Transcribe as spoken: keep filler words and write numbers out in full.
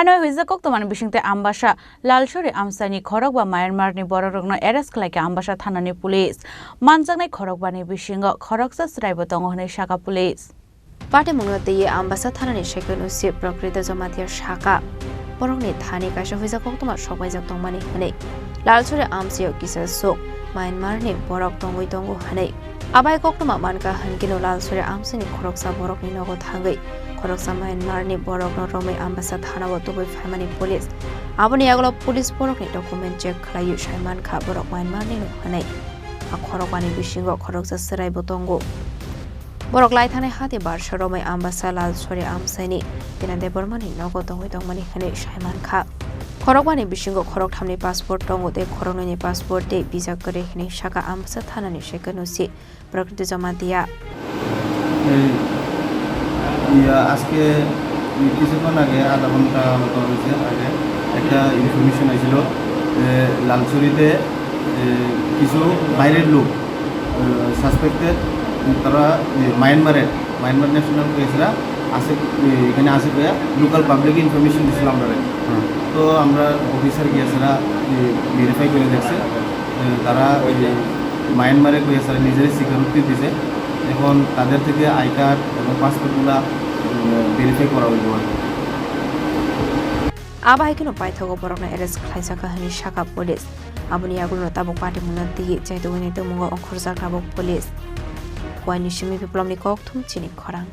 Noi huijak koktwmani bisingtwi Ambasa Lalsuri amchaini khorokba Myanmarni borokrokno arrest khlaikha Ambasa thanani police. Manjaknai khorokbani bisingo khoroksa chwraibo tongo hwnwi sakha police. Patimungno twiwi Ambasa thanani second O C Prakriti Jamatia sakha, borokni thani kaisa huijak koktwma sokbaijak tongmani hwnwi. Lalsuri amchaio kisa swk Myanmarni borok tongwi tongo hwnwi. Abai koktwma mankha hwnkhe no Lalsuri amchaini khoroksa borokni nogo thangwi khoroksa Myanmarni borokno romwi Ambasa thanao tubui phaimani police. Aboni yagulo police borokni document check khlaiwi sai mankha borok Myanmarni no hwnwi. A khorokbani bisingo khoroksa chwraibo tongo. Borok lai thangnai hati barsa romwi Ambasa Lalsuri amchaini Dina Debbarmani nogo tongwi tongmani hwnwi sai mankha. Khorokbani bisingo khorokthamni passport tongo tei khoroknwini passport tei visa kwrwi hwnwi sakha Ambasa thanani second O C Prakriti Jamatia. এই, ইয়া, আজকে এই কিছুক্ষণ আগে, আধা ঘন্টা মতো হয়েছে আগে, একটা ইনফরমেশন আইছিল যে লালছড়িতে, এ, কিছু বাইরের লোক, এ, সাসপেক্টেড, তারা, এ, মায়ানমারের, মায়ানমার ন্যাশনাল হয়েছেরা আছে, এ, এখানে আছে পেয়া লোকাল পাবলিক ইনফরমেশন দিছিল আমরা। হুম। তো আমরা অফিসার গিয়েছেরা, এ, ভেরিফাই করে দেখছে, এ, তারা ওই যে মায়ানমারে কই আছে, নিজেরাই স্বীকারোক্তি দিছে। এখন তাদের থেকে আই কার্ড এবং পাসপোর্টগুলা, উম, ভেরিফাই করা হইব আর কি। Abo hai kheno paithago borokno arrest khlaijak kha hwnwi sakha police. Aboni yagulo tabuk patimungno twiwi chaitugwini tongmungo ongkhorjak tabuk police. Phuaini simi Biplomni kokthum chini khorang.